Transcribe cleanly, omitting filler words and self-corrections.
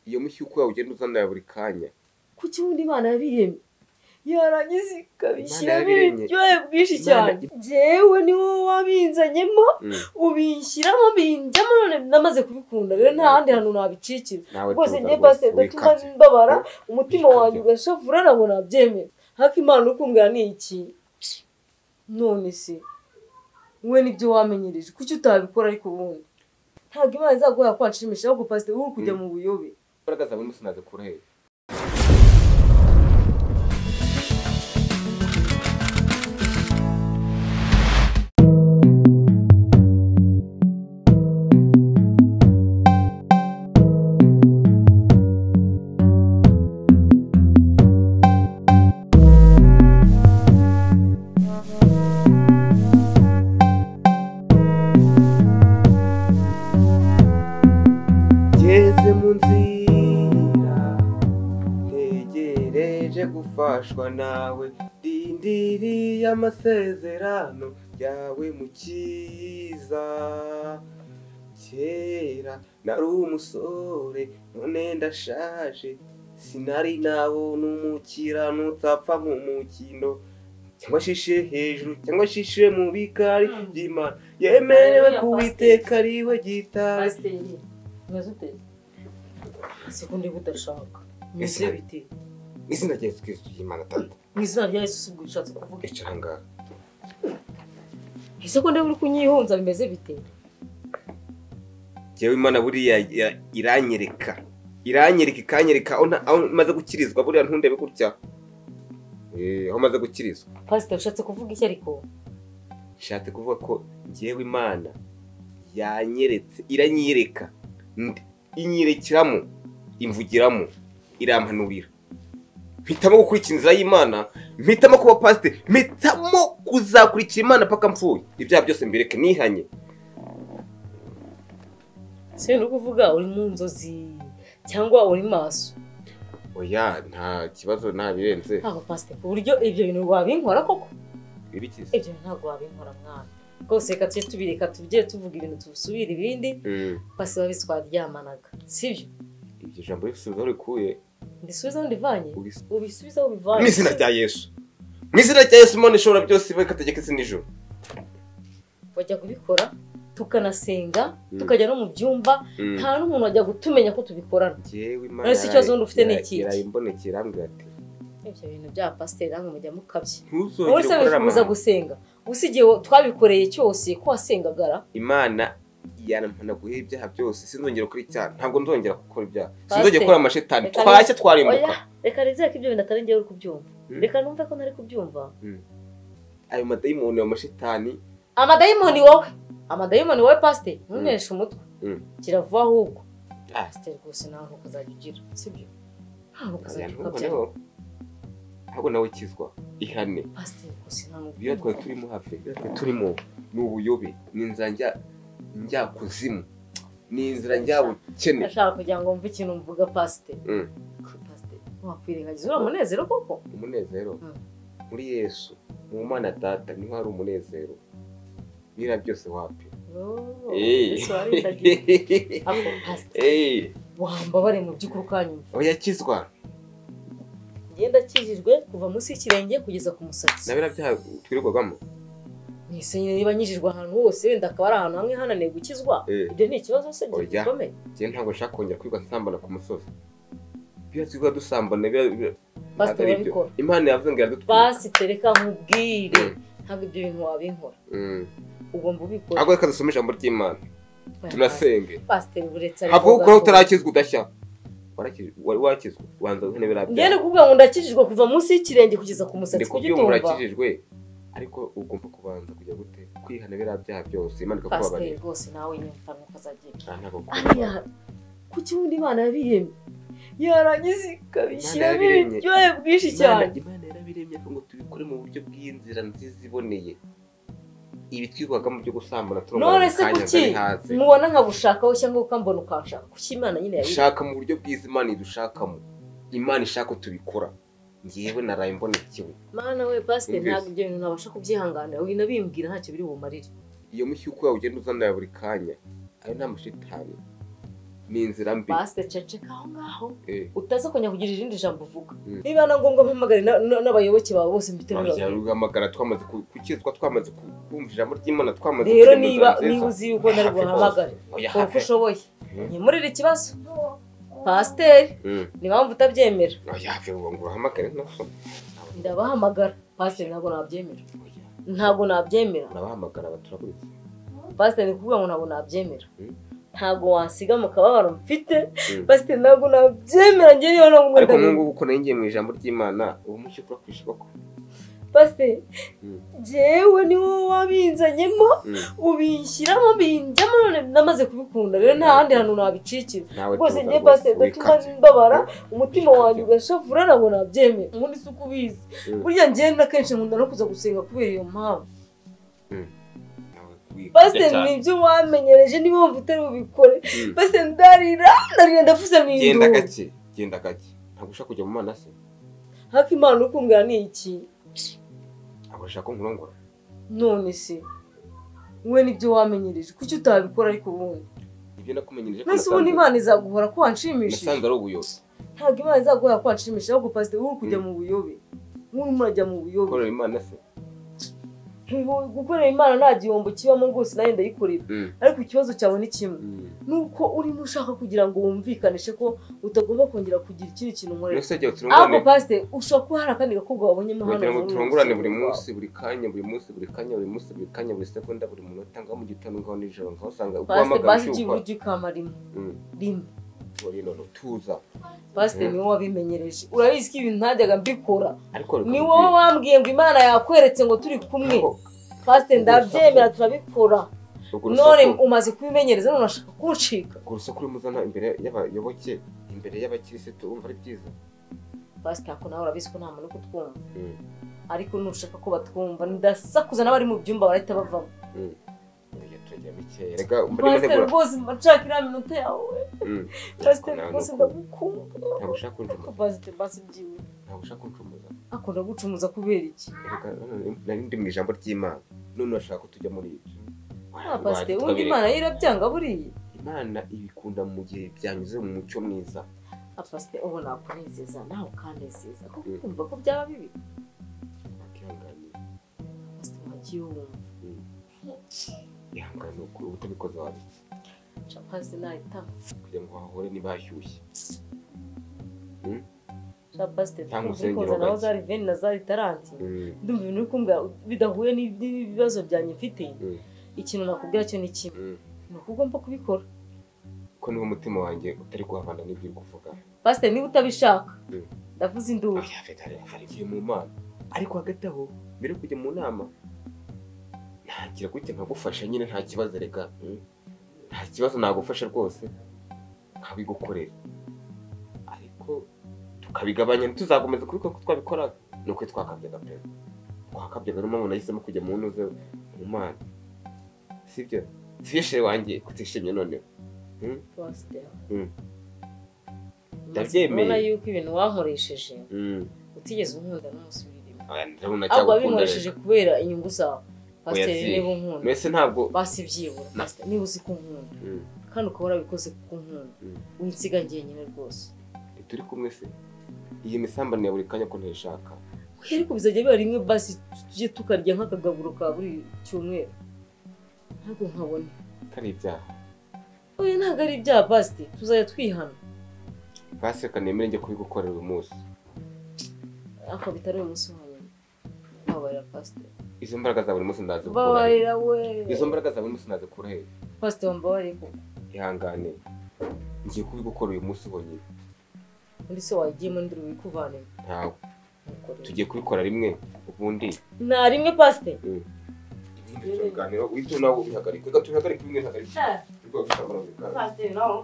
Iyo mushyuko yawe ugenda uzana buri kanya. Kuki ubundi Imana yabiremye? Yarangiza ikabishyiramo ibiryohe bwinshi cyane. Jewe ni wowe wabinzanyemo, ubinshyiramo binjyamo none namaze kubikunda. Rero nta handi hantu nabicikira. Rwose njye pasiteri ndatuma mbabara, umutima wanjye ugashavura ntabwo nabyemera. Ariko Imana uri kumbwira ni iki? None se we nibyo wamenyereje, kuki utabikora ariko ubundi? Ntabwo Imana izaguha kwanshimisha ahubwo pasiteri uri kujya mu buyobe. Imbaraga zawe munsi nazikura hehe? Gufashwa nawe ndindiriye amasezerano yawe mukiza. Kera nari umusore none ndashaje, sinari nabona umukirano utapfa mu mukino, cyangwa shishe hejuru cyangwa shishe mu bikari by'Imana yemerewe kuwiteka ariwe gitari. Pasiteri umeze ute? Sekunde budashaka meze bite? Izina rya Yesu Kristo ry'Imana Data. Mu izina rya Yesu ubwo ushatse kuvuga icara ngaha. Ese ko ndaburi kunyihunza bimeze bite? Jewe Imana buriya iranyereka. Iranyereka ikanyereka aho maze gukirizwa buriya ntundebe gutya. Aho maze gukirizwa. Pastor ushatse kuvuga iki ariko? Ushatse kuvuga ko jewe Imana yanyeretse, iranyereka. Inyerekeramo, imvugiramo, irampanurira. Mpitamo gukurikira inzira y'Imana, mpitamo kuba pasiteri, mpitamo kuzakurikira Imana paka mpfuye. Ibyaha byose mbireke nihanye. Se no kuvuga uri mu nzozi cyangwa uri maso? Oya nta kibazo nta birenze. Ntabwo pasiteri ku buryo ibyo bintu wabinkora koko? Ibikize. Ibyo ntabwo wabinkora mwana. Rwose reka tujye tubireka tujye tuvuga ibintu tubisubira ibindi. Pasiteri babizi twaryamanaga. Sibyo? Iryo jambo risubiza rikuye. Ndisubiza aho ndivanye? Ubisubiza aho bivanye. Mu izina rya Yesu. Mu izina rya Yesu Imana ishobora byose ikategeka isi n'ijuru. Bajya kubikora tukanasenga tukajya no mu byumba nta n'umuntu wajya gutumenya ko tubikorana. Jewe Imana. None se ikibazo wundi ufite ni iki? Irayimbonekera irambwira ati ibyo bintu bya pasiteri namwe mujya mukabye. Ntuzongere gukora amahano. Gusenga. Usi igihe twabikoreye cyose ko wasengagara. Imana yarampanaguye ibyaha byose, sinzongera gukora icyaha, ntabwo nzongera gukora ibyaha, sinzongera gukora amashetani, twashye twarimbuka. Reka nizere ko ibyo bintu atari njyewe uri kubyumva. Reka numve ko ntari kubyumva. Ayo madayimoni ayo mashetani. Amadayimoni wowe. Amadayimoni wowe pasiteri, ntuneshe umutwe. Kiravuga ahubwo. Pasiteri rwose nawe ukazajya ugira, sibyo? Ntabwo ukazajya ukabyara. Ahubwo nawe kizwa ihane. Pasiteri rwose ntabwo. Iyo twari turimo hafi, iyo twari turimo ni ubuyobe, ni inzira njya kuzimu, ni inzira njya bukene. Ndashaka kugira ngo mve ikintu mvuga pasiteri. Pasiteri wakwirengagiza uriya munezero koko? Umunezero muri Yesu, mu Mana Data niho hari umunezero. Biriya byose wapi? Yesu waritagiye. Ako pasiteri wambabare mu by'ukuri ukanyumva. Oya kizwa. Ngenda kijijwe kuva munsi y'ikirenge kugeza ku musatsi. Na biriya byaha twirirwagamo. Nise nyine niba nyijijwe ahantu hose wenda akaba ari ahantu hamwe hananiye gukizwa, ibyo ni ikibazo se gikomeye. Njye ntabwo nshaka kongera kwirirwa nsambana ku musozi. Biriya twirirwa dusambana biriya pasiteri urabikora. Imana yavuze ngo iradutwika. Pasiteri reka nkubwire, ntabwo ibyo bintu wabinkora. Ugomba ubikora. Ahubwo reka dusome ijambo ry'Imana. Tunasenge. Pasiteri buretse ariko. Havuga ko utarakizwa udashya. Wari wakizwa ubanza wihane biriya byaha. Njye ni kuvuga ngo ndakijijwe kuva munsi y'ikirenge kugeza ku musatsi kuko utumva. Urakijijwe. Ariko ugomba kubanza kujya gute kwihana biriya byaha byose Imana ikakubabarira. Pasiteri rwose nawe nyumva ntukazagira. Ntabwo ariya kuki ubundi Imana yabiremye? Yarangiza ikabishyiramo ibiryohe bwinshi cyane. Imana yarabiremye ngo tubikore mu buryo bw'inzira nziza iboneye. Ibi twirwagamo byo gusambana turumva. None se kuki mubona nkagushakaho cyangwa ukambona ukanshaka? Kuki Imana nyine yabiremye? Shaka mu buryo bwiza Imana idushakamo. Imana ishaka ko tubikora. Ngewe naraye mbonekewe. Mana we pasiteri ntabwo ibyo bintu nabasha kubyihanganira, winabimbwira ntacyo biri bumarire. Iyo mushyuko yawe ugenda uzana buri kanya, ayo nta mashetani. Ni inzira mbi. Pastor ceceka aho ngaho. Utaza kongera kugira irindi jambo uvuga. Niba na ngombwa mpamagare n'abayoboke bawe bose mbite bibaga. Uhamagara twamaze kukizwa, twamaze kumva ijambo ry'Imana, twamaze. Rero niba uzi yuko ntari buhamagare uko ushoboye nkemurire ikibazo. Pastor ni mpamvu utabyemera. Oya ngo uhamagare nto. Ndabahamagara Pastor, ntabwo nabyemera. Ntabwo nabyemera. Ndabahamagara baturaburitse. Pastor ni kuvuga ngo ntabwo nabyemera. Ntabwo wansiga mu kababaro mfite. Pastor ntabwo nabyemera ngiye niba ntabwo. Ariko mungu uko naringiye mu ijambo ry'Imana ubu mushyo kurakwisha koko. Pastor jewe ni wowe wabinzanyemo ubinshyiramo binjyamo none namaze kubikunda. Rero nta handi hantu nabicikira rwose. Ngiye Pastor ndatuma mbabara umutima wanjye ugashavura, ntabwo nabyemera. Ubundi si uko ubizi burya ngenda kenshi nkunda no kuza gusenga kubera iyo mpamvu. Pastor nibyo wamenyereje niba wumva utari bubikore. Pastor ndarira ndafuze mu induru. Genda gake, genda gake. Ntabwo ushaka kujya mu Mana se? Hako Imana ukumbwira ni iki? Ntabwo ushaka ko nkurongora? None se we nibyo wamenyereje kuki utabikora? Ariko ubundi ibyo nakumenyereje ko ubundi Imana izaguhora ko wanshimishije. Nasanze ari ubuyobe. Ntabwo Imana izaguhora ko wanshimishije, ahubwo Pastor uri kujya mu buyobe. Urimo urajya mu buyobe. Korera Imana se? Gukorera Imana nta gihombo kibamo rwose, nanjye ndayikorera. Ariko ikibazo cyawe ni kimwe, nuko urimo ushaka kugira ngo wumvikanishe ko utagomba kongera kugira ikindi kintu nkorera. Ahubwo Pastor ushobora kuba hari akandi gakobwa wabonyemo hano. Kugira ngo turongorane buri munsi, buri kanya, buri munsi, buri kanya, buri munsi, buri kanya, buri sekonda, buri munota, ngaho mu gitondo, ngaho nijoro, ngaho usanga uguhamagara ushyukwa. Pastor ukama rimwe rimwe. Tuza. Pastor ni wowe wabimenyereje. Urabizi ko ibintu ntajyaga mbikora. Ni wowe wambwiye ngo Imana yakweretse ngo turi kumwe. Pastor ndabyemera turabikora. None umaze kubimenyereza none urashaka kuncika. Urusaku rumuzana imbere y'abayoboke, imbere y'abakirisitu, urumva ari byiza. Pastor ko nawe urabizi ko nta muntu kutwumva. Ariko nushaka ko batwumva ndasakuza n'abari mu byumba barahita bavamo. Pastor rwose nshaka iriya minota yawe. Pastor rwose ndagukunda. Ntabwo ushaka kuncumuza. Pastor basi byiwe. Ntabwo ushaka kuncumuza. Akunda gucumuza kubera iki? Nari ndi mu ijambo ry'Imana none urashaka ko tujya muri ibyo. Pastor ubundi Imana irabyanga buriya. Imana ibikunda mu gihe byanyuze mu mucyo mwiza. Pastor ubu nakunezeza nawe ukanezeza kuko kumva ko byaba bibi. Pastor wagiye wumva. Ihangane ukuri utabikoze wabiki. Pastor nahitamo kugira ngo hahore niba hashyushye. Pastor tuzi naho zari veni na zari taranti. Ndumva ibintu uri kumbwira bidahuye n'ibibazo byanjye mfite. Ikintu nakubwira cyo ni kimwe, ni uko ugomba kubikora. Ko niba umutima wanjye utari kuhavana n'ibyo uri kuvuga. Pastor niba utabishaka ndavuze induru. Igiye mu Mana. Ariko hagati aho mbere yo kujya mu nama ntagira gutya nkagufasha nyine, nta kibazo reka. Nta kibazo nagufasha rwose nkabigukorera. Ariko tukabigabanya ntituzakomeza kubikora kuko twabikoraga. Nuko twakabyaga pe. Twakabyaga niyo mpamvu nahisemo kujya mu ntuze mu Mana. Sibyo? Siyeshere wanjye kutishimye noneho. Pastor. Ndabyemeye. Ubona yuko ibintu wankoresheje utigeze unkunda n'umunsi wirimo. Ahubwo wabinkoresheje kubera inyungu zawe. Pastor niba unkunda. Mbese ntabwo basi byibura. Pastor niba uzi ko unkunda kandi ukaba warabikoze kuko unkunda, winsiga njyenyine rwose. Turi kumwe se? Iyi misambane ya buri kanya ko ntishaka. Ariko bizajya biba rimwe basi tujye tukarya nk'akagaburo ka buri cyumweru. Ntabwo nkabona. Kari ibyaha. Oya ntabwo ari ibyaha Pastor, tuzajya twihana. Pastor kanemere njye kubigukorera uyu munsi. Ako bitari uyu munsi wanyuma. Babarira Pastor. Izo mbaraga za buri munsi ndazikura. Babarira we. Izo mbaraga za buri munsi ndazikura he? Pastor wambabarire koko. Ihangane. Ngiye kubigukora uyu munsi wonyine. Undi se wagiyemo nduru wikuvanemo? Ntawe. Tugiye kubikora rimwe ubundi. Nta rimwe Pastor. Ibindi tubiganiro uhite nawe ubihagarika. Reka tubihagarike bimwe ntagarike. Pastor nawe.